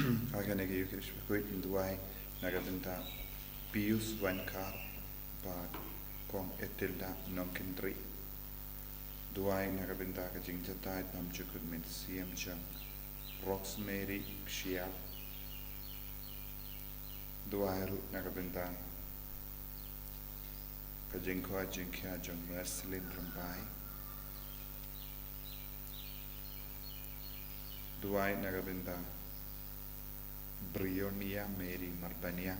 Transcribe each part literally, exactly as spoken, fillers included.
Ha kane ka Eucharist bakhuid, duwai na ka bynta Pius Wankar bad Kong Etilda Nongkynrih. Duwai na ka bynta ka jingjatai bymjukut mynsiem jong Rosemary Kshiap. Duwai ruh na ka bynta ka jingkoit jingkhiah jong Merceline Rymbai. Duwai na ka bynta Brionia Mary Marbaniang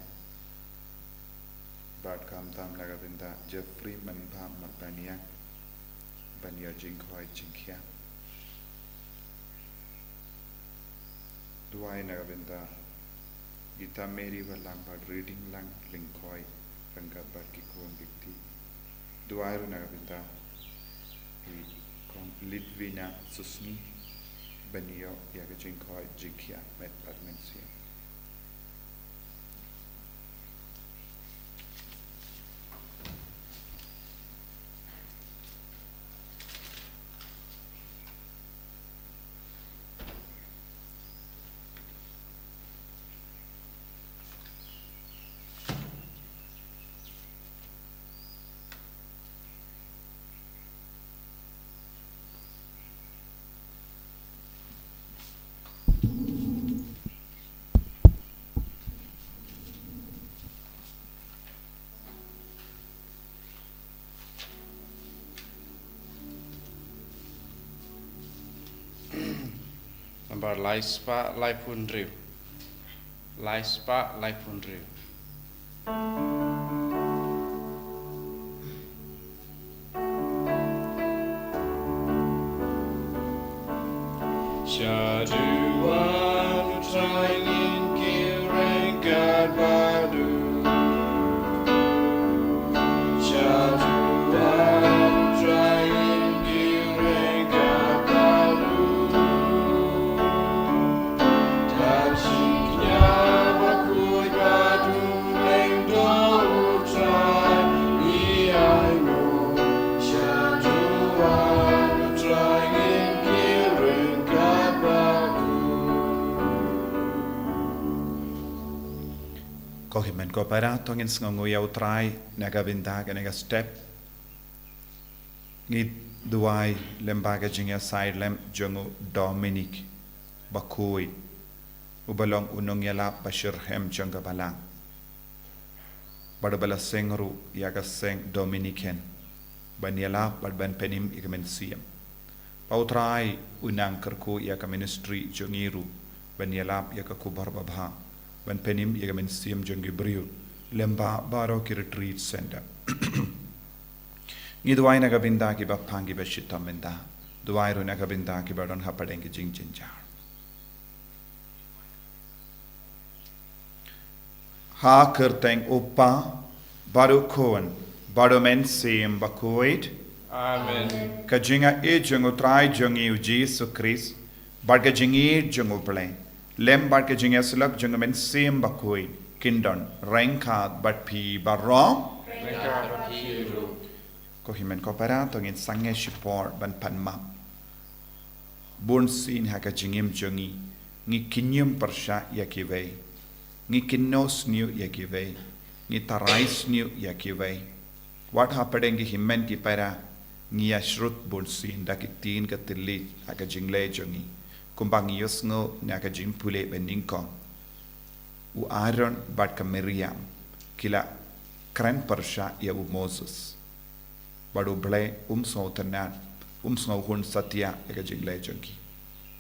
bad khamtam na ka bynta Jeffrey Manbha Marbaniang ban ïoh jingkoit jingkhiah. Duwai na ka bynta Gita Mary Walang bad Reading Lang Lyngkhoi ryngkat bad ki khun ki kti. Duwai ruh na ka bynta i Kong Litvina Susngi ban ïoh ïa ka jingkoit jingkhiah met bad mynsiem. Nambar lai spah laiphew hynriew. Lai spah laiphew hynriew. Shaduwan u Trai ngin kyreng kat bad u. Shaduwan u Trai ngin kyreng kat bad u. Tad shi kñia bakhuid bad u lyngdoh u Trai, ngi ainguh. Shaduwan u Trai ngin kyreng kat bad u. Ko hynmen ko para, to ngin sngewnguh ïa u Trai na ka bynta kane ka step. Ngi duwai lem bad ka jingïasaid lem jong u Dominic bakhuid, uba long u nongïalap ba shitrhem jong ka balang. Bad uba la seng ruh ïa ka seng Dominican ban ïalap bad ban pynim ïa ka mynsiem. Ba u Trai u nang kyrkhu ïa ka ministry jong ngi ruh ban ïalap ïa ka khubor babha, ban pynim ïa ka mynsiem jong ki briew lem bad baroh ki retreat center. Ngi duwai na ka bynta kiba pang kiba shitom mynta. Duwai ruh na ka bynta kiba don hapdeng ki jingjynjar. Ha kyrteng u Kpa bad u Khun bad u Mynsiem Bakhuid. Amen. Ka jingïeit jong u Trai jong ngi u Jisu Khrist bad ka jingïeit jong u Blei lem bad ka jingïasyllok jong u Mynsiem Bakhuid kin don ryngkat bad phi baroh. Ryngkat bad phi ruh. Ko hynmen ko para, to ngin sangeh shipor ban pan map. Bun sien ha ka jingim jong ngi, ngi kynñium pyrshah ïa kiwei, ngi kynnoh sniew ïa kiwei, ngi tharai sniew ïa kiwei. Wat hapdeng ki hynmen ki para, ngi ïashrut bun sien da ki ktien ka thylliej ha ka jingleh jong ngi. Kumba ngi ïohsngew na ka jingpule ba nyngkong, u Aaron bad ka Miriam ki la kren pyrshah ïa u Moses. Bad u Blei um sngewtynnad, um sngewhun satia ïa ka jingleh jong ki.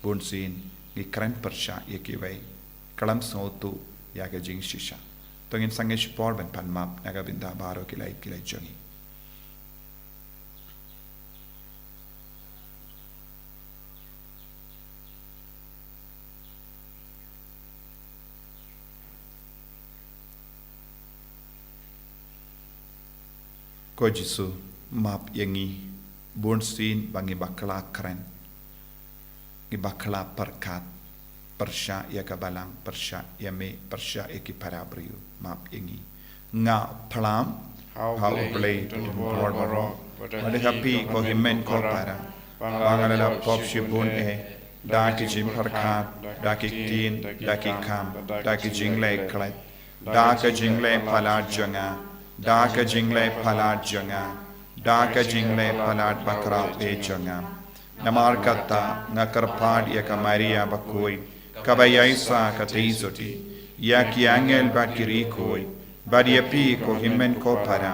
Bun sien ngi kren pyrshah ïa kiwei, khlem sngewthuh ïa ka jingshisha. To ngin sangeh shipor ban pan map na ka bynta baroh ki lait ki lait jong ngi. Ko Jisu, map ïa ngi, bun sien ba ngi bakla kren, ngi bakla pyrkhat, pyrshah ïa ka balang, pyrshah ïa me, pyrshah ïa ki para briew, map ïa ngi. Nga phlam ha u Blei, ha u Blei, Tynroi baroh, bad ha phi ko hynmen ko para, ba nga la pop shibun eh, da ki jingpyrkhat, da ki ktien, da ki kam, da ki jingleh khlem, da ka jingleh palat jong nga, da ka jingleh palat jong nga, da ka jingleh palat bakhraw eh jong nga. Namar kata nga kyrpad ïa ka Maria bakhuid, kaba ïaisa ka tei soti, ïa ki angel bad ki riewkhuid, bad ïa phi ko hynmen ko para,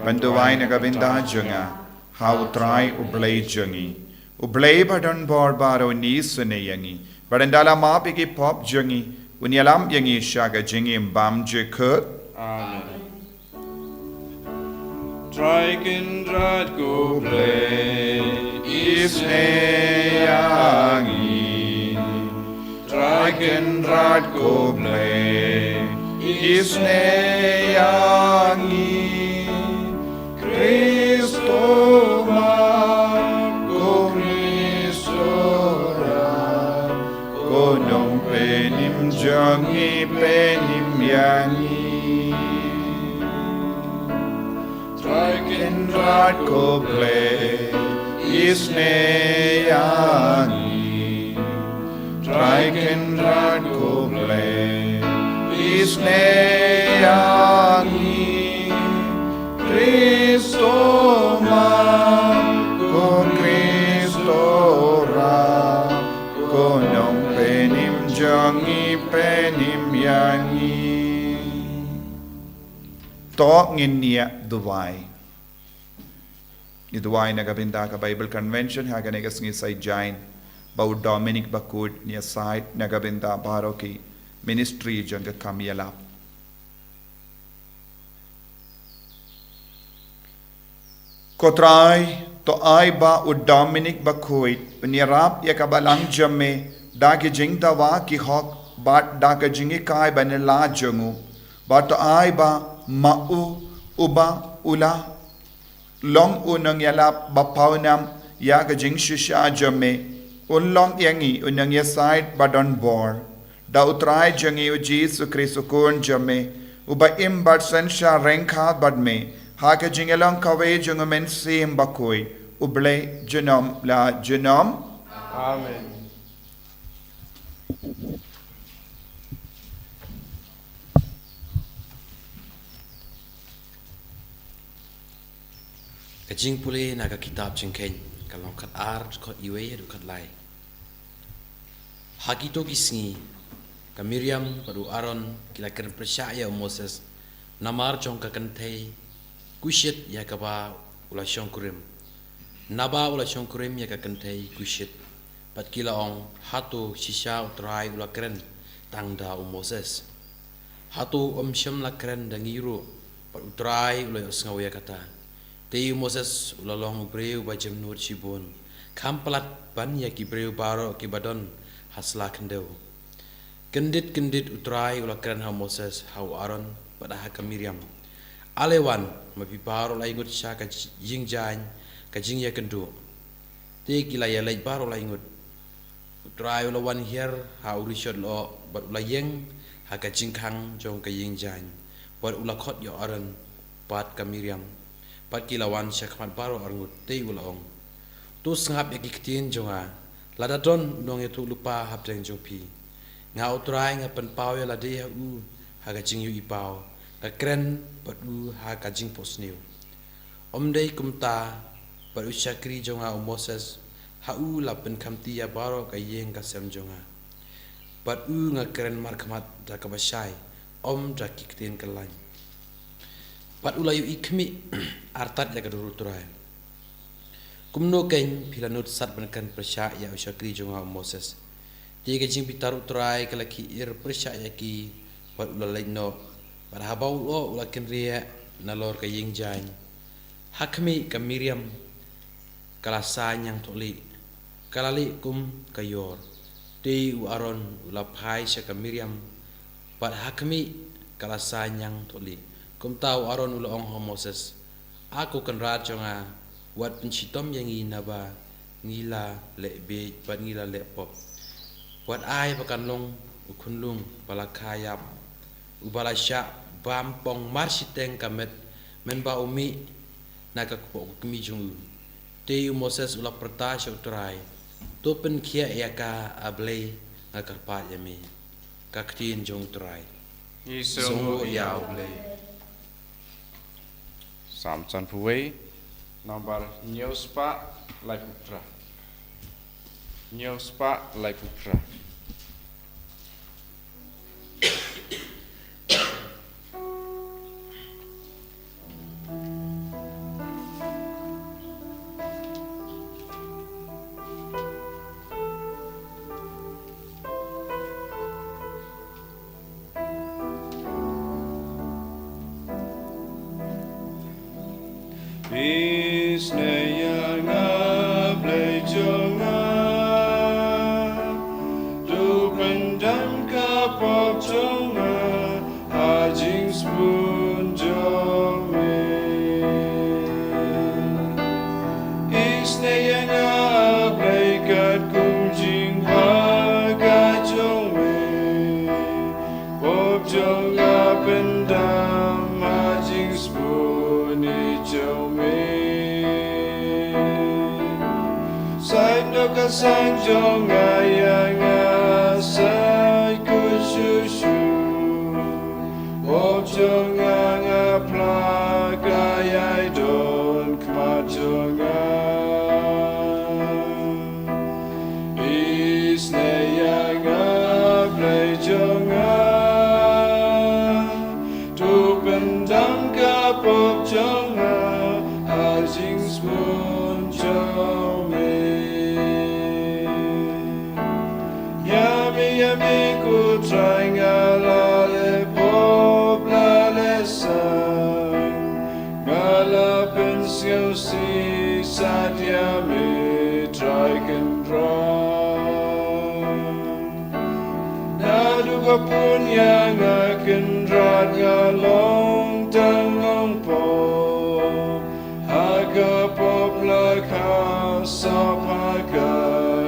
ban duwai na ka bynta jong nga ha U Trai U Blei jong ngi. U Blei ba don bor baroh un isynei ïa ngi, bad un da la map ïa ki pop jong ngi, un ïalam ïa ngi sha ka jingim bymjukut. Amen. Trai Kynrad ko Blei, isynei ïa ngi. Trai Kynrad ko Blei, isynei ïa ngi. Khrist, Map, ko Khrist, Rap, ko Nongpynim jong ngi, pynim ïa ngi. Trai Kynrad ko Blei, isynei ïa ngi. Trai Kynrad ko Blei, isynei ïa ngi. Khrist, Map, ko Khrist, Rap, ko Nongpynim jong ngi, pynim ïa ngi. To ngin ïa duwai. Ngi duwai na ka bynta ka Bible Convention ha kane ka sngi Saitjaiñ, ba u Dominic bakhuid un ïasaid na ka bynta baroh ki ministry jong ka kam ïalap. Ko Trai, to ai ba u Dominic bakhuid un ïarap ïa ka balang jong me da ki jingdawa ki hok bad da ka jinghikai ba nylla jong u, bad to ai ba ma u, uba u la long u nongïalap ba pawnam ïa ka jingshisha jong me, un long ïa ngi u nongïasaid ba don bor. Da u Trai jong ngi u Jisu Khrist u Khun jong me, uba im bad synshar ryngkat bad me ha ka jingïalong kawei jong u Mynsiem Bakhuid, U Blei junom la junom. Amen. Ka jingpule na ka kitab Jingkheiñ, ka lynnong khatar, dkhot iwei haduh khatlai. Ha kito ki sngi, ka Miriam bad u Aaron ki la kren pyrshah ïa u Moses namar jong ka kynthei kushit ïa kaba u la shongkurim. Naba u la shongkurim ïa ka kynthei kushit, bad ki la ong, hato shisha u Trai u la kren tang da u Moses? Hato um shym la kren da ngi ruh, bad u Trai u la ïohsngew ïa kata? Te u Moses u la long u briew ba jemnud shibun, kham palat ban ïa ki briew baroh kiba don ha sla khyndew. Kyndit kyndit u Trai u la kren ha u Moses, ha u Aaron, bad ha ka Miriam. Ale wan, ma phi baroh lai ngut sha ka ïingjaiñ ka jingïakynduh. Te ki la ïaleit baroh lai ngut. U Trai u la wan hiar ha u rishot lyoh, bad u la ïeng ha ka jingkhang jong ka ïingjaiñ, bad u la khot ïa u Aaron bad ka Miriam, bad ki la wan sha khmat baroh arngut. Te u la ong, to sngap ïa ki ktien jong nga. Lada don u nongïathuhlypa hapdeng jong phi, nga u Trai nga pynpaw ïa lade ha u ha ka jingïohi paw, nga kren bad u ha ka jingphohsniew. Um dei kumta, bad u shakri jong nga u Moses, ha u la pynkhamti ïa baroh ka ïing ka sem jong nga. Bad u nga kren markhmat da kaba shai, um da ki ktien kyllain. Bad u la ïohi khmih artat ïa ka dur u Trai. Kumno keiñ phi la nud sat ban kren pyrshah ïa u shakri jong nga u Moses? Te ka jingbitar u Trai ka la khih ir pyrshah ïa ki, bad u la leit noh, bad haba u lyoh u la kynriah nalor ka ïingjaiñ. Ha khmih ka Miriam ka la saiñiang thohlieh, ka la lieh kum ka ïor. Te u Aaron u la phai sha ka Miriam, bad ha khmih ka la saiñiang thohlieh. Kumta u Aaron u la ong ha u Moses, A ko kynrad jong nga, wat pynshitom ïa ngi naba ngi la leh bieit bad ngi la leh pop. Wat ai ba kan long u khunlung ba la kha ïap, uba la shah bam pong mar shiteng ka met, mynba u mih na ka kpoh ka kmie jong u. Te u Moses u la pyrta sha u Trai, To pynkhiah ïa ka, A Blei, nga kyrpad ïa me. Ka ktien jong U Trai. Ngi sngewbha ïa U Blei. Salm sanphew wei, nambar hynñiew spah laiphew phra. Hynñiew spah laiphew phra. Isnei ïa nga, Blei jong nga, to pyndam ka pop jong nga ha jingsbun jong me. Isnei ïa nga, Blei, katkum jingbha ka jong me. Pop jong nga pyndam ha jingsbun jong me. Sait noh ka sang jong nga ïa nga, sait khuid shuh shuh. Pop jong nga nga phla ka ïai don khmat jong nga. Isnei ïa nga, Blei jong nga, to pyndam ka pop jong nga ha jingsbun jong me. Ïa me, ïa me ko Trai nga la leh pop la leh sang. Nga la pynsngewsih sat ïa me Trai Kynrad. Naduh ba pun ïa nga Kynrad nga long tang long pop. Ha ka pop la kha sop ha ka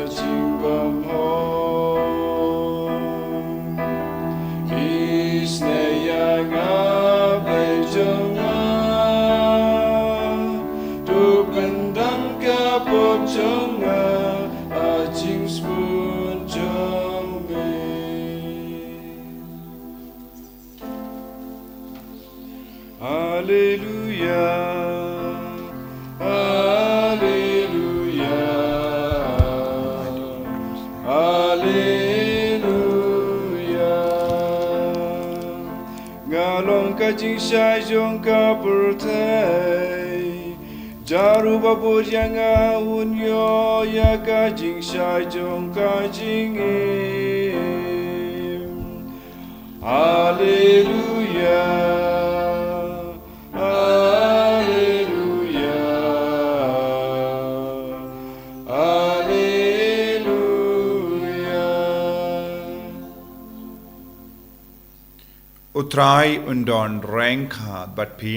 jingbymhok. Isnei ïa nga Blei jong nga. To pyndam ka pop jong nga ha jingsbun jong me. Haleluia. Haleluia. Haleluia. Nga long ka jingshai jong ka pyrthei. Jar uba bud ïa nga un ïoh ïa ka jingshai jong ka jingim. Haleluia. Haleluia. Haleluia. U Trai un don ryngkat bad phi.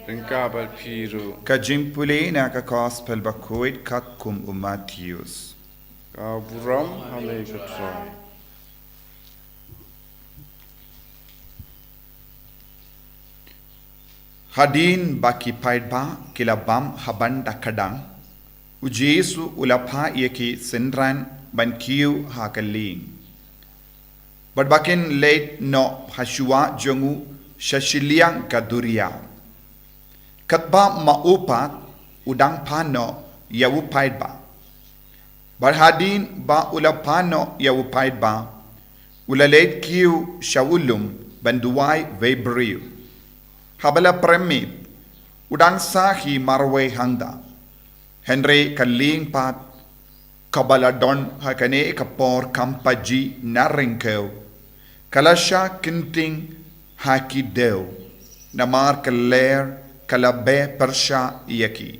Ryngkat bad phi ruh. Ka jingpule na ka Gospel bakhuid katkum u Mathaios. Ka burom ha me ko Trai. Hadien ba ki paidbah ki la bam haban da kdang, u Jisu u la phah ïa ki synran ban kiew ha ka lieng. Bad ba kin leit noh ha shuwa jong u sha shiliang ka duriaw. Katba ma u pat u dang phah noh ïa u paidbah. Bad hadien ba u la phah noh ïa u paidbah, u la leit kiew sha u lum ban duwai wei briew. Haba la prem miet, u dang sah hi marwei hangta. Hynrei ka lieng pat, kaba la don ha kane ka por kam pat ju na ryngkew, ka la shah kynting ha ki dew, namar ka lyer ka la beh pyrshah ïa ki.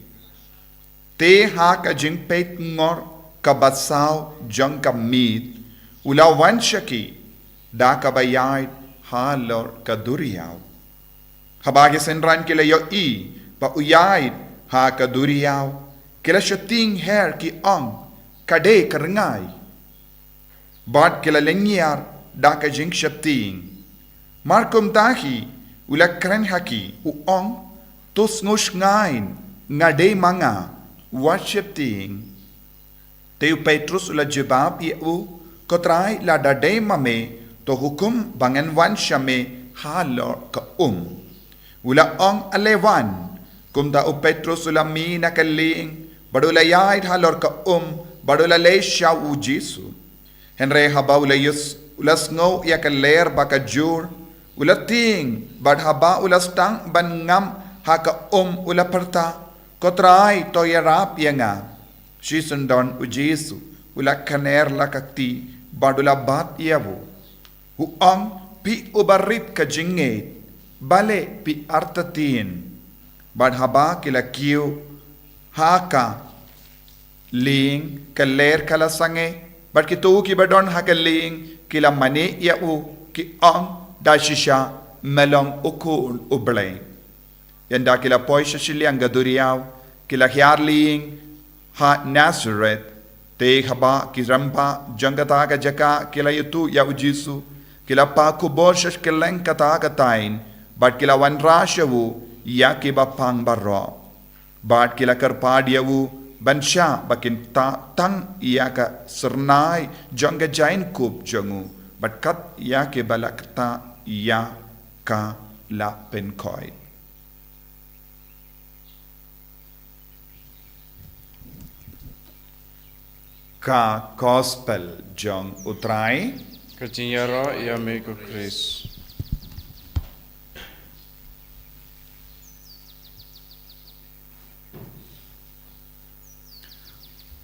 Te ha ka jingpeit ngor kaba saw jong ka miet, u la wan sha ki da kaba ïaid halor ka duriaw. Haba ki synran ki la ïohi ba u ïaid ha ka duriaw, ki la sheptieng her ki ong, ka dei ka rngai. Bad ki la lynñiar da ka jingsheptieng. Mar kumta hi u la kren ha ki u ong, to sngewshngaiñ, nga dei ma nga, wat sheptieng. Te u Petrus u la jubab ïa u, Ko Trai, lada dei ma me, to hukum ba ngan wan sha me halor ka um. U la ong, Ale wan. Kumta u Petrus u la mih na ka lieng, bad u la ïaid halor ka um, bad u la leit sha u Jisu. Hynrei haba u la ïohsngew ïa ka lyer ba ka jur, u la tieng, bad haba u la sdang ban ngam ha ka um u la pyrta, Ko Trai, to ïarap ïa nga. Shisyndon u Jisu u la kner la ka kti bad u la bat ïa u. U ong, Phi uba rit ka jingngeit, balei phi artatien? Bad haba ki la kiew ha ka lieng, ka lyer ka la sangeh, bad kito kiba don ha ka lieng ki la mane ïa u, ki ong, Da shisha me long u Khun u Blei. Ynda ki la poi sha shiliang ka duriaw, ki la hiar lieng ha Nasareth. Te haba ki rangbah jong kata ka jaka ki la ïathuh ïa u Jisu, ki la pah khubor sha kylleng kata ka thaiñ, bad ki la wanrah sha u ïa kiba pang baroh. Bad ki la kyrpad ïa u ban shah ba kin tah tang ïa ka syrnai jong ka jaiñkup jong u, bad kat ïa kiba la ktah ïa ka la pynkhoit. Ka Gospel jong u Trai. Ka jingïaroh ïa me ko Khrist.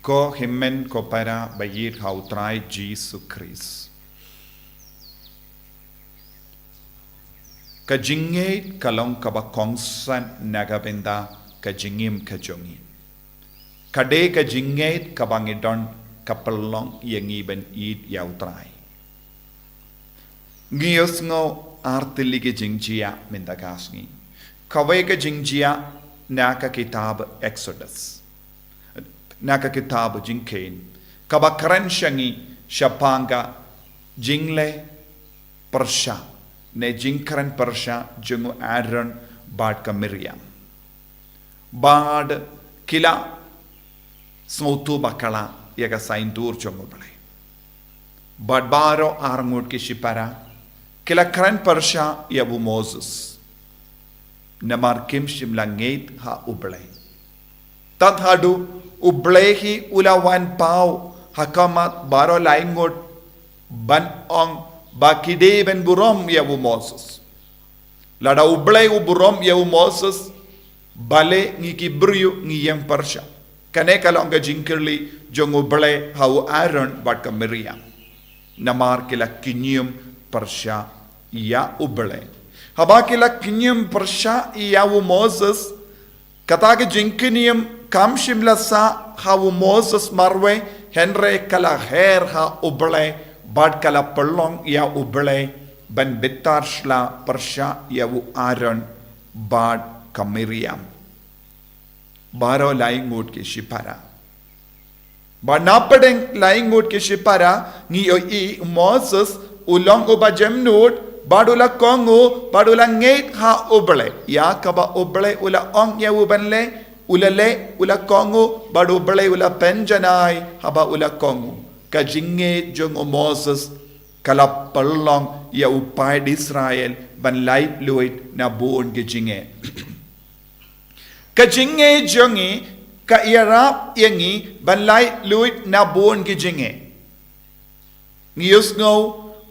Ko hynmen ko para ba ïeit ha u Trai Jisu Khrist. Ka jingngeit ka long kaba kongsan na ka bynta ka jingim ka jong ngi. Ka dei ka jingngeit kaba ngi don ka pynlong ïa ngi ban ïeit ïa u Trai. Ngi ïohsngew artylli ki jingjia mynta ka sngi. Kawei ka jingjia na ka kitab Exodus, na ka kitab Jingkheiñ, kaba kren sha ngi shaphang ka jingleh pyrshah, ne jingkren pyrshah jong u Aaron bad ka Miriam. Bad ki la sngewthuh bakla ïa ka saiñdur jong u Blei. Bad baroh arngut ki shipara ki la kren pyrshah ïa u Moses, namar kim shym la ngeit ha u Blei. Tad haduh u Blei hi u la wan paw ha khmat baroh laingut ban ong ba ki dei ban burom ïa u Moses. Lada u Blei u burom ïa u Moses, balei ngi ki briew ngi ïeng pyrshah? Kane ka long ka jingkylli jong u Blei ha u Aaron bad ka Miriam. Namar ki la kñium pyrshah ïa u Blei. Haba ki la kñium pyrshah ïa u Moses, kata ka jingkñium kam shym la sah ha u Moses marwei, hynrei ka la her ha u Blei, bad ka la pynlong ïa u Blei ban bitar sla pyrshah ïa u Aaron bad ka Miriam. Baroh laingut ki shipara. Bad na pdeng laingut ki shipara ngi ïohi u Moses u long uba jemnud, bad u la kohnguh, bad u la ngeit ha u Blei. Ïa kaba u Blei u la ong ïa u ban leh, u la leh, u la kohnguh, bad u Blei u la pynjanai haba u la kohnguh. Ka jingngeit jong u Moses ka la pynlong ïa u paid Israel ban laitluid na bun ki jingeh. Ka jingngeit jong ngi ka ïarap ïa ngi ban laitluid na bun ki jingeh. Ngi ïohsngew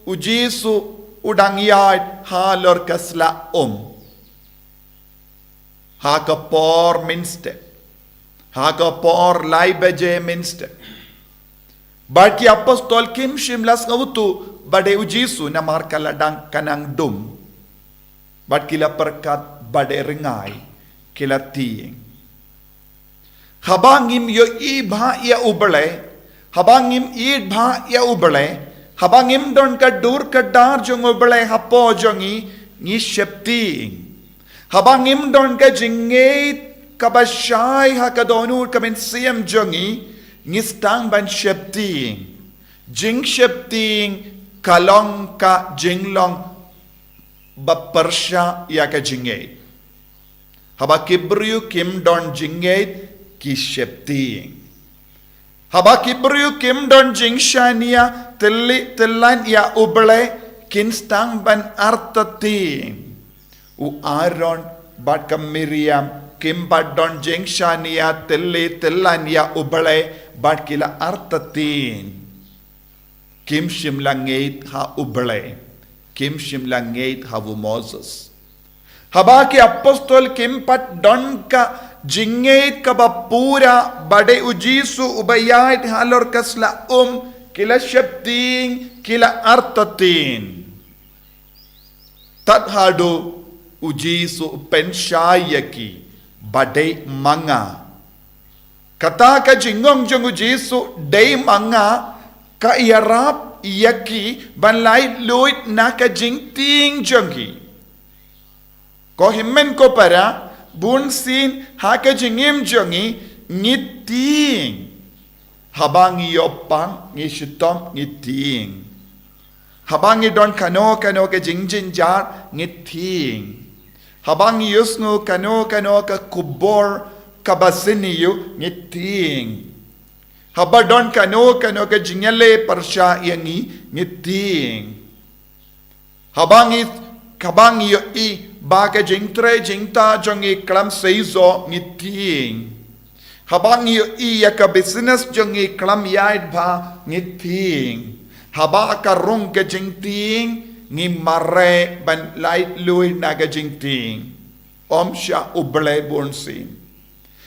u Jisu u dang ïaid halor ka sla um ha ka por mynstep, ha ka por lai baje mynstep. Bad ki apostol kim shym la sngewthuh ba dei u Jisu namar ka la dang ka nang dum. Bad ki la pyrkhat ba dei ryngai, ki la tieng. Haba ngim ïohi bha ïa u Blei, haba ngim ïeit bha ïa u Blei, haba ngim don ka dur ka dar jong u Blei hapoh jong ngi, ngi sheptieng. Haba ngim don ka jingngeit kaba shai ha ka dohnud ka mynsiem jong ngi, ngi sdang ban sheptieng. Jingsheptieng ka long ka jinglong ba pyrshah ïa ka jingngeit. Haba ki briew kim don jingngeit ki sheptieng. Haba ki briew kim don jingshaniah tylli tyllan ïa U Blei, kin sdang ban artatien. U Aaron bad ka Miriam kim pat don jingshaniah tylli tyllan ïa U Blei, bad ki la artatien. Kim shym la ngeit ha U Blei. Kim shym la ngeit ha u Moses. Haba ki apostol kim pat don ka jingngeit kaba pura ba dei U Jisu uba ïaid halor ka sla um, ki la sheptieng, ki la artatien. Tad haduh U Jisu u pynshai ïa ki ba dei ma nga. Kata ka jingong jong U Jisu, dei ma nga, ka ïarap ïa ki ban laitluid na ka jingtieng jong ki. Ko hynmen ko para, bunsien ha ka jingim jong ngi, ngi tieng. Haba ngi ïoh pang, ngi shitom, ngi tieng. Haba ngi don kano kano ka jingjynjar, ngi tieng. Haba ngi ïohsngew kano kano ka khubor kaba sniew, ngi tieng. Haba don kano kano ka jingïaleh pyrshah ïa ngi, ngi tieng. Haba ngi, haba ngi ïohi ba ka jingtrei jingktah jong ngi khlem seisoh, ngi tieng. Haba ngi ïohi ïa ka business jong ngi khlem ïaid bha, ngi tieng. Haba ka rung ka jingtieng, ngi mareh ban laitluid na ka jingtieng. Ym sha U Blei bunsien.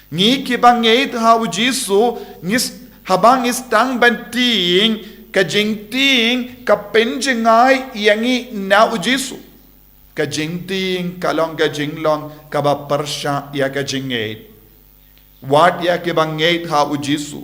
Ngi kiba ngeit ha U Jisu, ngi s-, haba ngi sdang ban tieng, ka jingtieng ka pynjngai ïa ngi na U Jisu. Ka jingtieng ka long ka jinglong kaba pyrshah ïa ka jingngeit. Wat ïa kiba ngeit ha U Jisu.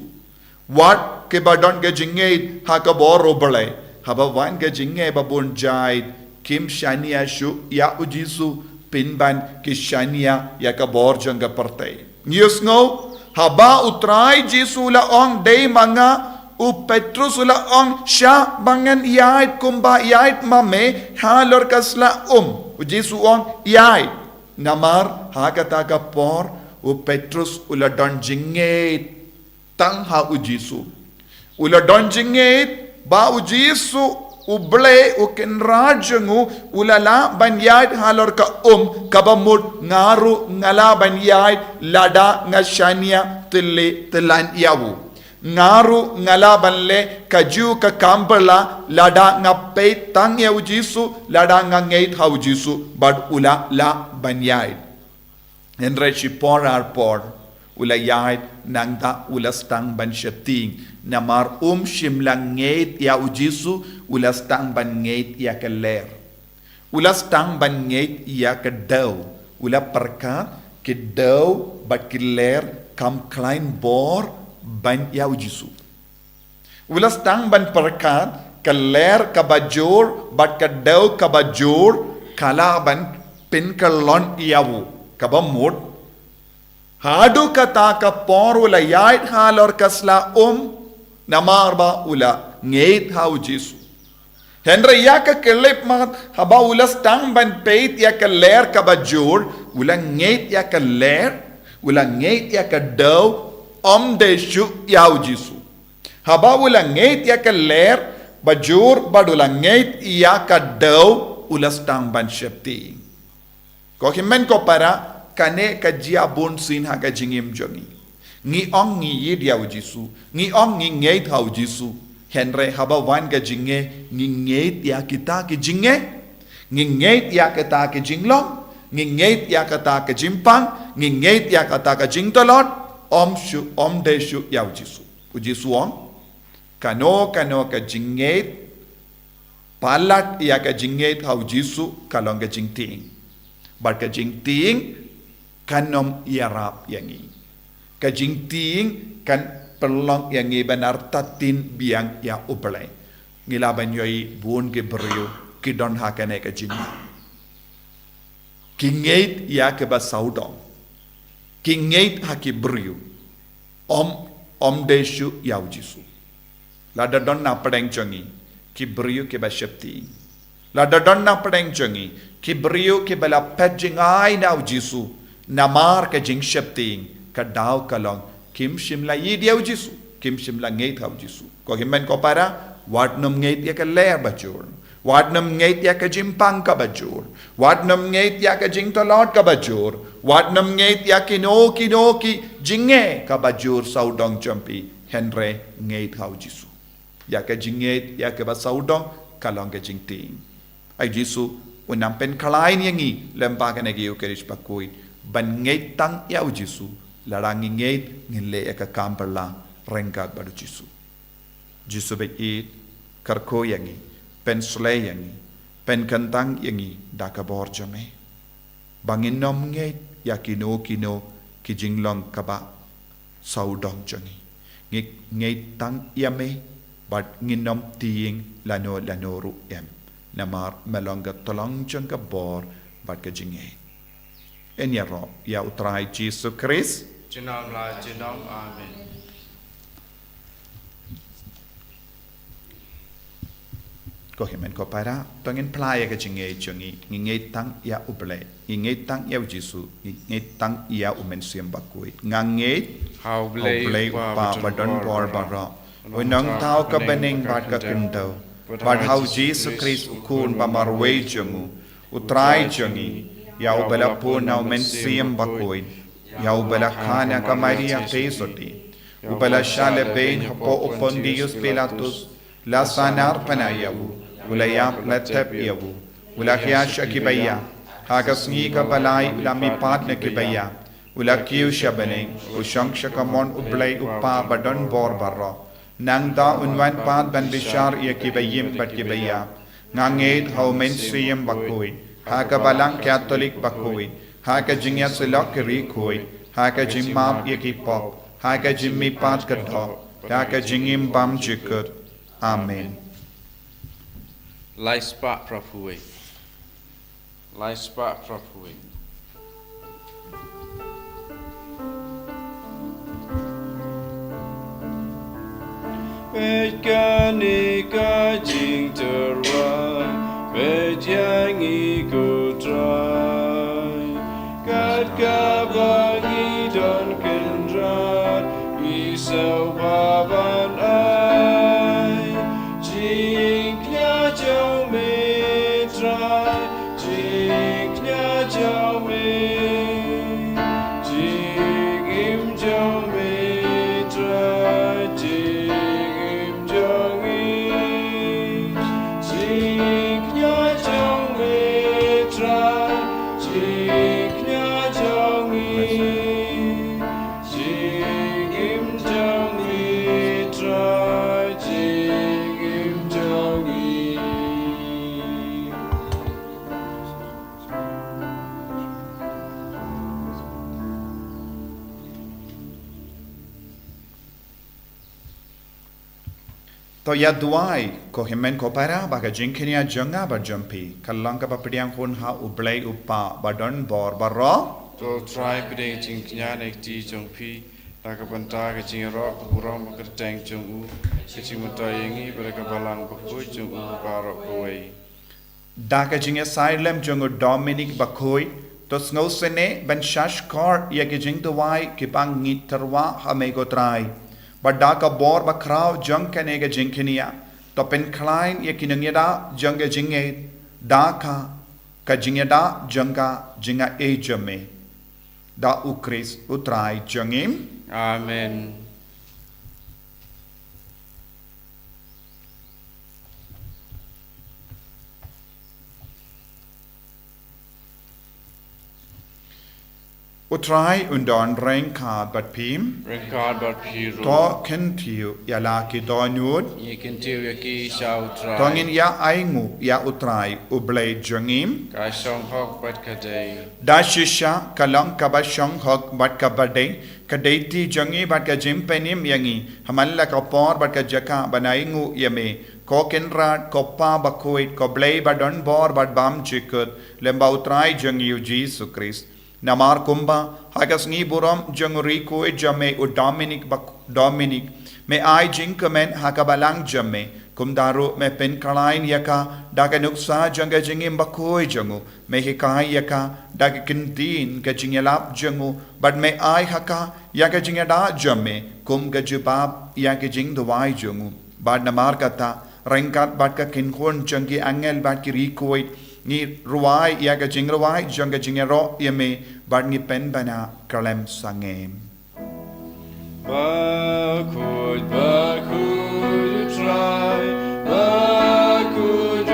Wat kiba don ka jingngeit ha ka bor U Blei. Haba wan ka jingngeit ba bun jait, kim shaniah shuh ïa U Jisu, pynban ki shaniah ïa ka bor jong ka pyrthei. Ngi ïohsngew, haba U Trai Jisu u la ong dei ma nga, u Petrus u la ong, shah ba ngan ïaid kumba ïaid ma me halor ka sla um. U Jisu u ong ïaid. Namar ha kata ka por, u Petrus u la don jingngeit tang ha U Jisu. U la don jingngeit ba U Jisu U Blei u Kynrad jong u, u la lah ban ïaid halor ka um, kaba mut nga ruh nga lah ban ïaid lada nga shaniah tylli tyllan ïa u. Nga ruh nga lah ban leh kajuh ka kam bylla lada nga peit tang ïa U Jisu, lada nga ngeit ha U Jisu, bad u la lah ban ïaid. Hynrei shipor ar por, u la ïaid nangta u la sdang ban sheptieng, namar um shym la ngeit ïa U Jisu, u la sdang ban ngeit ïa ka lyer. U la sdang ban ngeit ïa ka dew, u la pyrkhat, ki dew bad ki lyer kam khlaiñ bor ban ïa U Jisu. U la sdang ban pyrkhat, ka lyer kaba jur bad ka dew kaba jur ka lah ban pynkyllon ïa u, kaba mut haduh kata ka por u la ïaid halor ka sla um, namar ba u la ngeit ha U Jisu. Hynrei ïa ka khyllipmat, haba u la sdang ban peit ïa ka lyer kaba jur, u la ngeit ïa ka lyer, u la ngeit ïa ka dew, ym dei shuh ïa U Jisu. Haba u la ngeit ïa ka lyer ba jur bad u la ngeit ïa ka dew, u la sdang ban sheptieng. Ko hynmen ko para, kane ka jia bunsien ha ka jingim jong ngi. Ngi ong ngi ïeit ïa U Jisu, ngi ong ngi ngeit ha U Jisu. Hynrei haba wan ka jingngeit, ngi ngeit ïa kita ki jingngeit. Ngi ngeit ïa kata ki jinglong, ngi ngeit ïa kata ki jingpang, ngi ngeit ïa kata ki jingtlot, ym shuh, ym dei shuh ïa U Jisu. U Jisu u ong, kano kano ka jingngeit palat ïa ka jingngeit ha U Jisu ka long ka jingtieng. Bad ka jingtieng kan ym ïarap ïa ngi. Ka jingtieng kan pynlong ïa ngi ban artatien biang ïa U Blei. Ngi lah ban ïohi bun ki briew ki don ha kane ka jingma. Ki ngeit ïa kiba sawdong. Ki ngeit ha ki briew. Ym, ym dei shuh ïa U Jisu. Lada don na pdeng jong ngi ki briew kiba sheptieng. Lada don na pdeng jong ngi ki briew kiba la phet jngai na U Jisu, namar ka jingsheptieng, ka daw ka long kim shym la ïeit ïa U Jisu. Kim shym la ngeit ha u Jisu. Ko hynmen ko para, wat nym ngeit ïa ka lyer bajur. Wat nym ngeit ïa ka jingpang kaba jur. Wat nym ngeit ïa ka jingtlot kaba jur. Wat nym ngeit ïa kino kino ki jingeh kaba jur sawdong jong phi. Hynrei ngeit ha u Jisu. Ïa ka jingngeit ïa kaba sawdong ka long ka jingtieng. Ai Jisu u nang pynkhlaiñ ïa ngi lyngba kane ka Eukharist bakhuid ban ngeit tang ïa u Jisu. Lada ngi ngeit ngin leh ïa ka kam pyrshah ryngkat bad u Jisu. Jisu bad ïeit kyrkhu ïa ngi, pynshlei ïa ngi, pynkyntang ïa ngi da ka bor jong me. Ba ngin nym ngeit ïa kino kino ki jinglong kaba sawdong jong ngi. Ngi ngeit tang ïa me bad ngin nym tieng lano lano ruh em. Namar me long ka tyllong jong ka bor bad ka jingngeit. Yn ïaroh ïa u Trai Jisu Khrist. Junom la junom. Amen. Ko hynmen ko para, to ngin phla ïa ka jingngeit jong ngi, ngi ngeit tang ïa u Blei, ngi ngeit tang ïa u Jisu, ngi ngeit tang ïa u Mynsiem Bakhuid. Nga ngeit ha u Blei u Kpa ba don bor baroh, u nongthaw ka bneng bad ka khyndew, bad ha u Jisu Khrist u Khun ba marwei jong u, u Trai jong ngi, ïa uba la pun na u Mynsiem Bakhuid, ïa uba la kha na ka Maria Theisotti, uba la shah lehbeiñ hapoh u Pontius Pilatus, la sahnarphna ïa u, u la ïap la tep ïa u, u la hiar sha ki baïap, ha ka sngi kaba lai u la mihpat na ki baïap, u la kiew sha bneng, u shong sha kamon u Blei u Kpa ba don bor baroh. Nangta un wan pat ban bishar ïa kiba im bad kiba ïap. Nga ngeit ha u Mynsiem Bakhuid, ha ka Balang Katholik bakhuid, ha ka jingïasyllok ki riewkhuid, ha ka jingmap ïa ki pop, ha ka jingmihpat ka doh, ha ka jingim bymjukut. Amen. Lai spah Prabhu. Lai spah Prabhu. Peit kane ka jingtyrwa, peit ïa ngi ko Trai. Kat kaba ngi don kynrad, ngi sngewbha ban ai jingkñia jong me Trai. Jingkñia jong me, jingim jong me Trai, jingim jong ngi. Jingkñia jong me Trai, jingkñia jong ngi. Jingim jong me Trai, jingim jong ngi. To ïa duwai, ko hynmen ko para, ba ka jingkñia jong nga bad jong phi kan long kaba pdiang hun ha u Blei u Kpa ba don bor baroh. To Trai pdiang jingkñia na ka kti jong phi, da ka bynta ka jingïaroh ka burom ba kyrteng jong u, ka jingmyntoi ïa ngi bad ka Balang bakhuid jong u baroh kawei. Da ka jingïasaid lem jong u Dominic bakhuid, to sngewsynei ban shahshkor ïa ki jingduwai kiba ngi tyrwa ha me ko Trai. Bad da ka bor bakhraw jong kane ka jingkñia, to pynkhlaiñ ïa ki nongïada jong ka jingngeit, da ka, ka jingïada jong ka jingaiei jong me. Da u Khrist u Trai jong ngi. Amen. U Trai un don ryngkat bad phi. Ryngkat bad phi ruh. To kyntiew ïa la ki dohnud. Ngi kyntiew ïa ki sha u Trai. To ngin ïa ainguh ïa u Trai u Blei jong ngi. Ka shong hok bad ka dei. Da shisha ka long kaba shong hok bad kaba dei, ka dei kti jong ngi bad ka jingpynim ïa ngi, ha man la ka por bad ka jaka ban ainguh ïa me, ko Kynrad, ko Kpa bakhuid, ko Blei ba don bor bad bymjukut, lem bad u Trai jong ngi u Jisu Khrist. Namar kumba, ha ka sngi burom jong u riewkhuid jong me u Dominic bak-, Dominic, me ai jingkmen ha ka balang jong me, kumta ruh me pynkhlaiñ ïa ka da ka nuksa jong ka jingim bakhuid jong u, me hikai ïa ka da ka ktien ka jingïalap jong u, bad me ai ha ka ïa ka jingïada jong me kum ka jubab ïa ka jingduwai jong u. Bad namar kata, ryngkat bad ka kynhun jong ki angel bad ki riewkhuid, ngi rwai ïa ka jingrwai jong ka jingïaroh ïa me, bad ngi pynbna khlem sangeh. Bakhuid, bakhuid U Trai, bakhuid U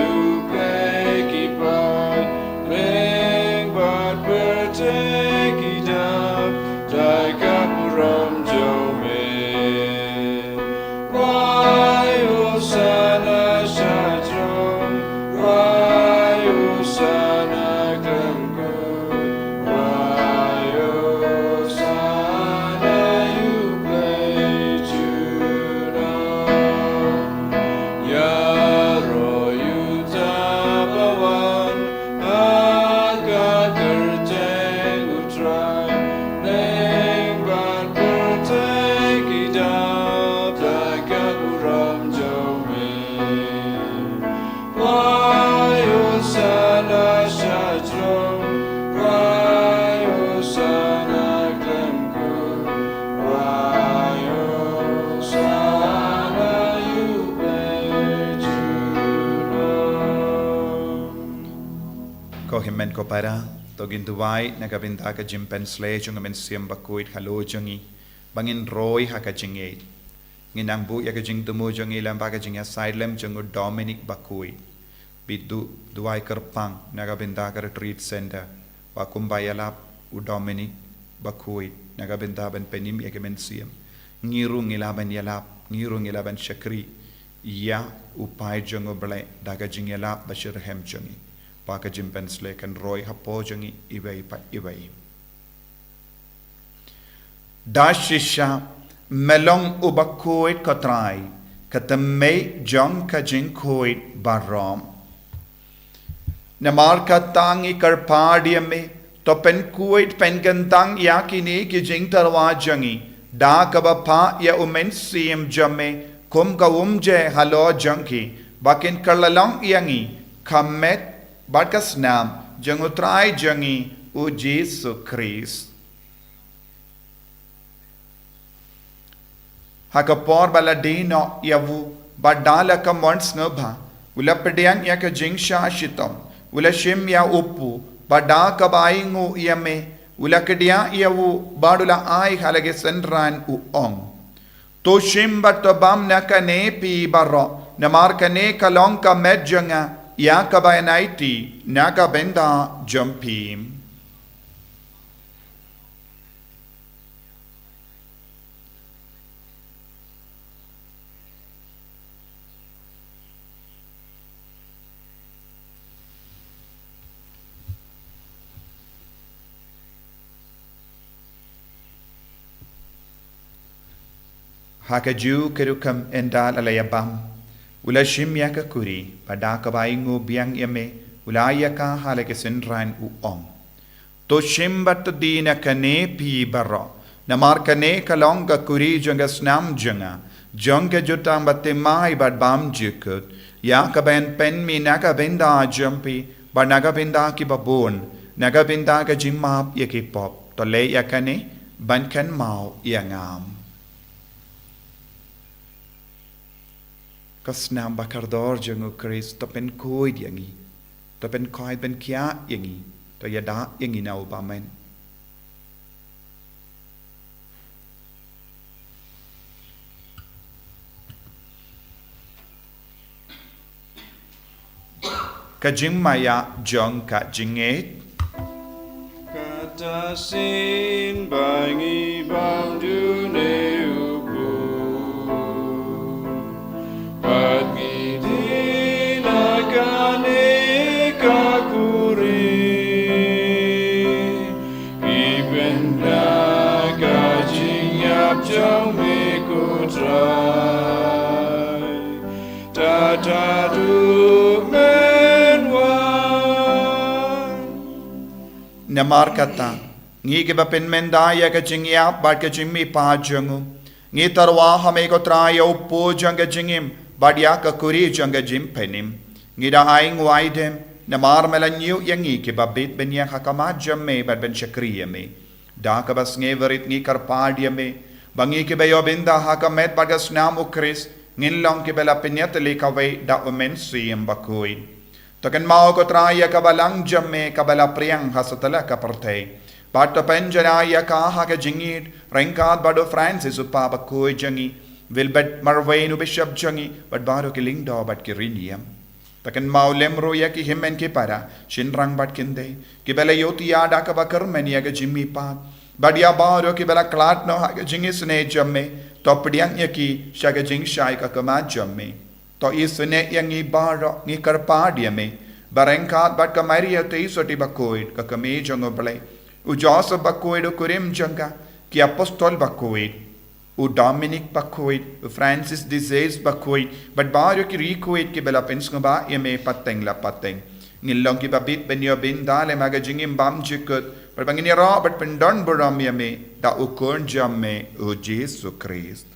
Blei ki paid, ling bad pyrthei ki dap da ka burom jong me. Wai Hosana sha throne, wai Hosana khlem kut, wai Hosana ïa U Blei junom. Ïaroh ïa uta uba wan ha ka kyrteng U Trai, ling bad pyrthei ki dap da ka burom jong me. Wai Hosana sha throne, wai Hosana khlem kut, wai Hosana ïa U Blei junom. Ko hynmen ko para, to ngin duwai na ka bynta ka jingpynshlei jong ka Mynsiem Bakhuid halor jong ngi, ba ngin roi ha ka jingngeit. Ngin nang buh ïa ka jingthmu jong ngi lem bad ka jingïasaid lem jong u Dominic Bakhuid. Bad to duwai kyrpang na ka bynta ka Retreat Center, ba kumba ïalap u Dominic Bakhuid na ka bynta ban pynim ïa ka mynsiem, ngi ruh ngi lah ban ïalap, ngi ruh ngi lah ban shakri ïa u paid jong U Blei da ka jingïalap bashitrhem jong ngi, ba ka jingpynshlei kan roi hapoh jong ngi iwei pa iwei. Da shisha, me long uba khuid ko Trai, ka tymmen jong ka jingkhuid baroh. Namar kata ngi kyrpad ïa me, to pynkhuid pynkyntang ïa kine ki jingtyrwa jong ngi da kaba phah ïa u Mynsiem jong me kum ka umjer halor jong ki, ba kin kylla long ïa ngi ka met bad ka snam jong u Trai jong ngi u Jisu Khrist. Ha ka por ba la die noh ïa u, bad da la ka mon sngewbha, u la pdiang ïa ka jingshah shitom, u la shim ïa u kpu, bad da kaba ainguh ïa me, u la kdiah ïa u, bad u la ai ha la ki synran, u ong: To shim bad to bam na kane phi baroh, namar kane ka long ka met jong nga, ïa kaba yn aiti na ka bynta jong phi. Ha kajuh ka rukom ynda la ïa bam, u la shim ïa ka kuri, bad da kaba ainguh biang ïa me, u la ai ïa ka ha la ki synran, u ong: To shim bad to die na kane phi baroh, namar kane ka long ka kuri jong ka snam jong nga, jong ka jutang bathymmai bad bymjukut, ïa kaba yn pynmih na ka bynta jong phi, bad na ka bynta kiba bun, na ka bynta ka jingmap ïa ki pop. To leh ïa kane ban kynmaw ïa nga. Ka snam bakordor jong u Khrist, to pynkhuid ïa ngi, to pynkhuid pynkhiah ïa ngi, to ïada ïa ngi na u bymman. Ka jingmaïa jong ka jingngeit. Kata shisien ba ngi bam dune u kpu, bad ngi die na kane ka kuri, ngi pynbna ka jingïap jong me ko Trai, tad haduh men wan. Namar kata, ngi kiba pynmynta ïa ka jingïap bad ka jingmihpat jong u, ngi tyrwa ha me ko Trai ïa u kpu jong ka jingim, bad ïa ka kuri jong ka jingpynim. Ngi da ainguh aidem Namar me la ñiew ïa ngi kiba bit bniah ha khmat jong me bad ban shakri ïa me. Da kaba sngewrit ngi kyrpad ïa me ba ngi kiba ïoh bynta ha ka met bad ka snam u Khrist ngin long kiba la pynïatylli kawei da u Mynsiem Bakhuid. To kynmaw ko Trai ïa ka balang jong me kaba la phriang ha satlak ka pyrthei. Bad to pynjynjar ïa ka ha ka jingïeit ryngkat bad u Francis u Papa bakhuid jong ngi, Wilbert marwei u Bishop jong ngi, bad baroh ki lyngdoh bad ki riewniam. To kynmaw lem ruh ïa ki hynmen ki para, shynrang bad khyndai, kiba la ïohthiah da kaba kyrmen ïa ka jingmihpat. Bad ïa baroh kiba la khlad noh ha ka jingisynei jong me, to pdiang ïa ki sha ka jingshai ka khmat jong me. To isynei ïa ngi baroh, ngi kyrpad ïa me, ba ryngkat bad ka Maria Theisotti bakhuid, ka kmie jong u Blei, u Joseph bakhuid u kurim jong ka, ki apostol bakhuid, u Dominic bakhuid, u Francis de Sales bakhuid, bad baroh ki riewkhuid kiba la pynsngewbha ïa me pateng la pateng. Ngin long kiba bit ban ïoh bynta lem ha ka jingim bymjukut, bad ba ngin ïaroh bad pyndon burom ïa me da u Khun jong me u Jisu Khrist.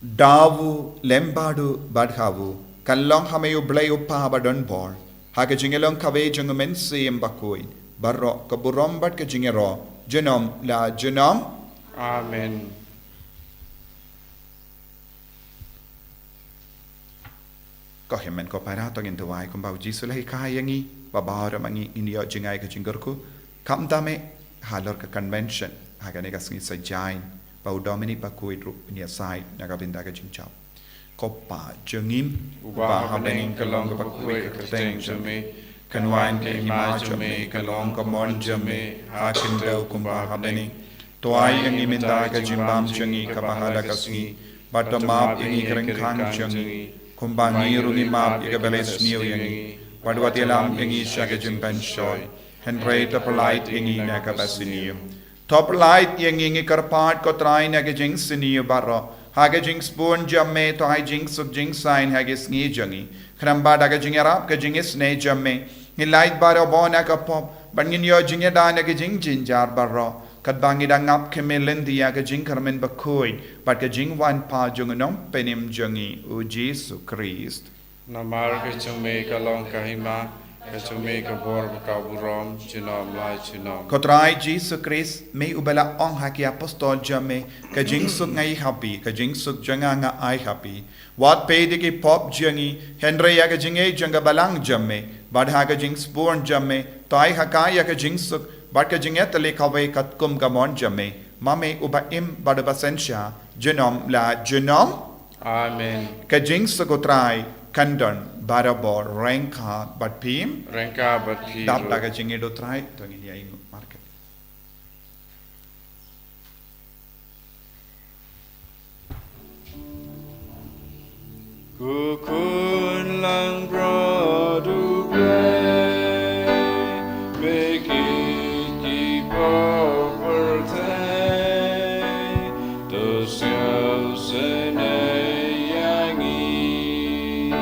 Da u lem bad u bad ha u, kan long ha me u Blei u Kpa badonbor, ha ka jingïalong kawei jong u Mynsiem Bakhuid, baroh ka burom bad ka jingïaroh junom la junom. Amen. Ko hynmen ko para, to ngin duwai kumba u Jisu u la hikai ïa ngi, ba baroh ma ngi ngin ïoh jngai ka jingkyrkhu, khamtam eh halor ka convention ha kane ka sngi Saitjaiñ, ba u Dominic bakhuid ruh un ïasaid na ka bynta ka jingjop. Ko Kpa jong ngi uba ha bneng, ka long kaba khuid ka kyrteng jong me, kan wan ka hima jong me, ka long ka mon jong me ha khyndew kumba ha bneng. To ai ïa ngi mynta ka jingbam jong ngi kaba ha la ka sngi, bad to map ïa ngi ki ryngkang jong ngi, kumba ngi ruh ngi map ïa kiba la sniew ïa ngi, bad wat ïalam ïa ngi sha ka jingpynshoi, hynrei to pyllait ïa ngi na kaba sniew. To pyllait ïa ngi, ngi kyrpad ko Trai, na ka jingsniew baroh, ha ka jingsbun jong me to ai jingsuk jingsaiñ ha ka sngi jong ngi. Khnang ba da ka jingïarap ka jingisynei jong me, ngi lait baroh bun na ka pop, bad ngin ïoh jingïada na ka jingjynjar baroh, katba ngi dang ap khmih lynti ïa ka jingkyrmen bakhuid bad ka jingwan pat jong u Nongpynim jong ngi u Jisu Khrist. Namar ka jong me ka long ka hima, ka jong me ka bor bad ka burom junom la junom. Ko Trai Jisu Khrist, me uba la ong ha ki apostol jong me, ka jingsuk nga ai ha phi, ka jingsuk jong nga nga ai ha phi. Wat peit ïa ki pop jong ngi, hynrei ïa ka jingïeit jong ka balang jong me, bad ha ka jingsbun jong me to ai ha ka ïa ka jingsuk bad ka jingïatylli kawei katkum ka mon jong me, ma me uba im bad uba synshar junom la junom. Amen. Ka jingsuk u Trai kan don barabor ryngkat bad phi. Ryngkat bad phi. Dap da ka jingïeit u Trai, to ngin ïa ïnguh markylliang. Ko Khun langbrot U Blei, me kit ki pop pyrthei, to sngewsynei ïa ngi.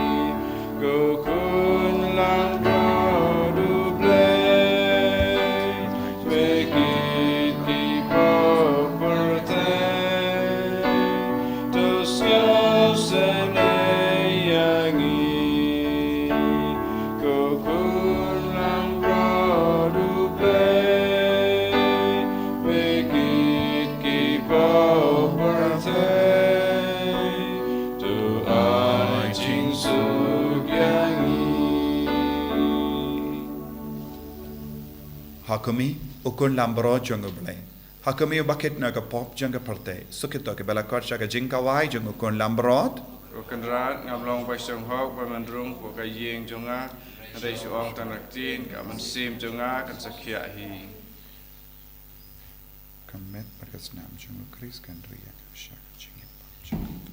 Ko Khun langbrot U Blei, me kit ki pop pyrthei, to sngewsynei ïa ngi. Ko Khun langbrot U Blei, me kit ki pop pyrthei, to ai jingsuk ïa ngi. Ha khmih, ko Khun langbrot jong U Blei. Ha khmih, uba kit na ka pop jong ka pyrthei. Suk ïa kito kiba la khot sha ka jingkhawai jong ko Khun langbrot. Ko Kynrad, ngam long ba shong hok ban wan rung hapoh ka ïing jong nga, hynrei shu ong tang da ka ktien, ka mynsiem jong nga kan sa khiah hi. Ka met bad ka snam jong U Khrist kan ri ïa nga sha ka jingim bymjukut.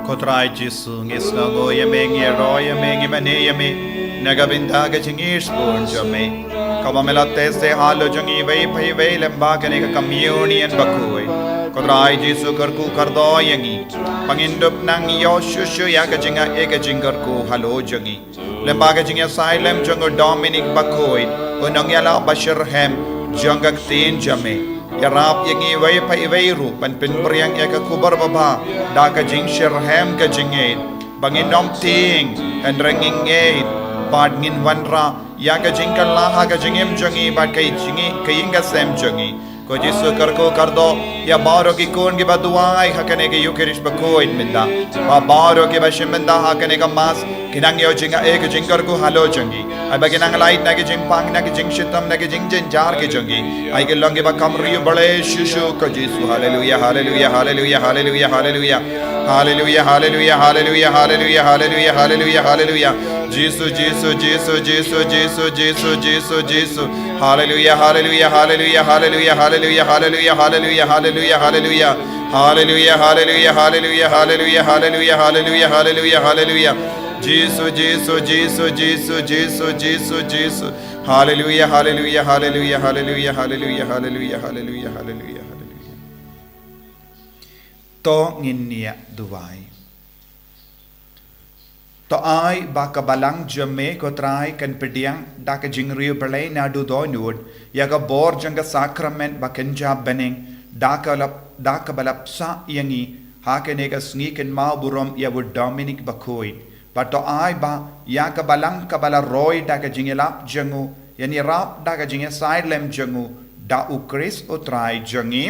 Ko Trai Jisu, ngi sngewnguh ïa me, ngi ïaroh ïa me, ngi mane ïa me na ka bynta ka jingïeit bun jong me. Kaba me la test halor jong ngi iwei pa iwei lyngba kane ka communion bakhuid. Ko Trai Jisu, kyrkhu kyrdoh ïa ngi ba ngin dup nang ïoh shuh shuh ïa ka jingaiei ka jingkyrkhu halor jong ngi. Lyngba ka jingïasaid lem jong u Dominic bakhuid, u nongïalam ba shitrhem jong ka ktien jong me. Ïarap ïa ngi iwei pa iwei ruh ban pynpriang ïa ka khubor babha da ka jingshitrhem ka jingngeit, ba ngin ym tieng, hynrei ngin ngeit bad ngin wanrah ïa ka jingkylla ha ka jingim jong ngi bad ka jingim, ka ïing ka sem jong ngi. Ko Jisu, kyrkhu kyrdoh ïa baroh ki khun kiba duwai ha kane ka Eucharist bakhuid mynta, ba baroh kiba shim bynta ha kane ka Mass kin nang ïoh jingaiei ka jingkyrkhu halor jong ngi. Ai ba kin nang lait na ki jingpang, na ki jingshitom, na ki jingjynjar ki jong ngi. Ai kin long kiba kham riewblei shuh shuh, ko Jisu. Haleluia, haleluia, haleluia, haleluia, haleluia. Haleluia, haleluia, haleluia, haleluia, haleluia, haleluia, haleluia. Jisu, Jisu, Jisu, Jisu, Jisu, Jisu, Jisu. Haleluia, haleluia, haleluia, haleluia, haleluia, haleluia, haleluia, haleluia, haleluia. Haleluia, haleluia, haleluia, haleluia, haleluia, haleluia, haleluia, haleluia. Jisu, Jisu, Jisu, Jisu, Jisu, Jisu, Jisu. Haleluia, haleluia, haleluia, haleluia, haleluia, haleluia, haleluia, haleluia, haleluia. To ngin ïa duwai. To ai ba ka balang jong me, ko Trai, kan pdiang da ka jingriewblei naduh dohnud ïa ka bor jong ka sakrament ba kynja bneng, da ka lap, da kaba la pynshah ïa ngi ha kane ka sngi kynmaw burom ïa u Dominic bakhuid. Bad to ai ba ïa ka balang kaba la roi da ka jingïalap jong u, ïa ngi ïarap da ka jingïasaid lem jong u, da u Khrist u Trai jong ngi.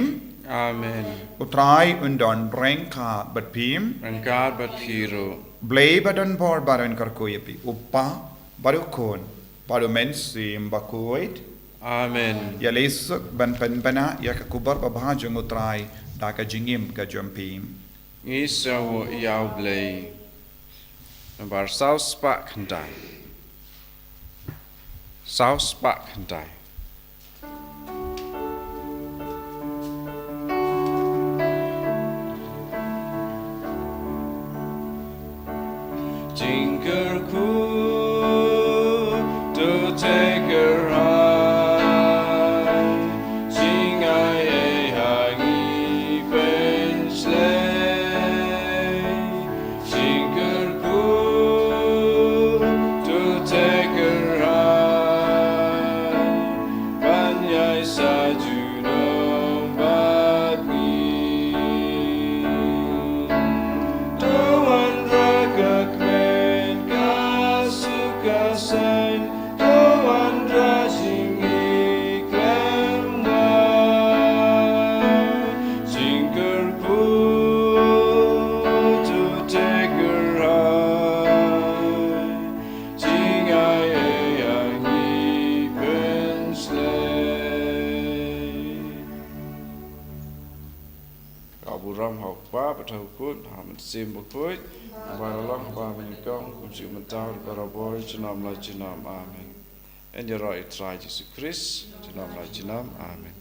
Amen. U Trai un don ryngkat bad phi. Ryngkat bad phi ruh. Blei ba don bor baroh un kyrkhu ïa phi, u Kpa, bad u Khun, bad u Mynsiem Bakhuid. Amen. Ïa lei suk ban pynbna ïa ka khubor babha jong u Trai da ka jingim ka jong phi. Ngi sngewnguh ïa u Blei. Nambar saw spah khyndai. Saw spah khyndai. Jingkyrkhu to take her high. Jingaiei ha ngi pynshlei. Jingkyrkhu to take her high. Ban ïai sa junom bad ngi. To wanrah ka kmen ka suk ka saiñ. To wanrah jingïeit khlem wai. Jingkyrkhu to take her high. Jingaiei ha ngi pynshlei. Ka burom ha u Kpa bad ha u Khun, ha u Mynsiem Bakhuid, ba la long ha ba mynnyngkong, kumjuh mynta, barabor, junom la junom. Amen. Yn ïaroh ïa u Trai Jisu Khrist, junom la junom. Amen.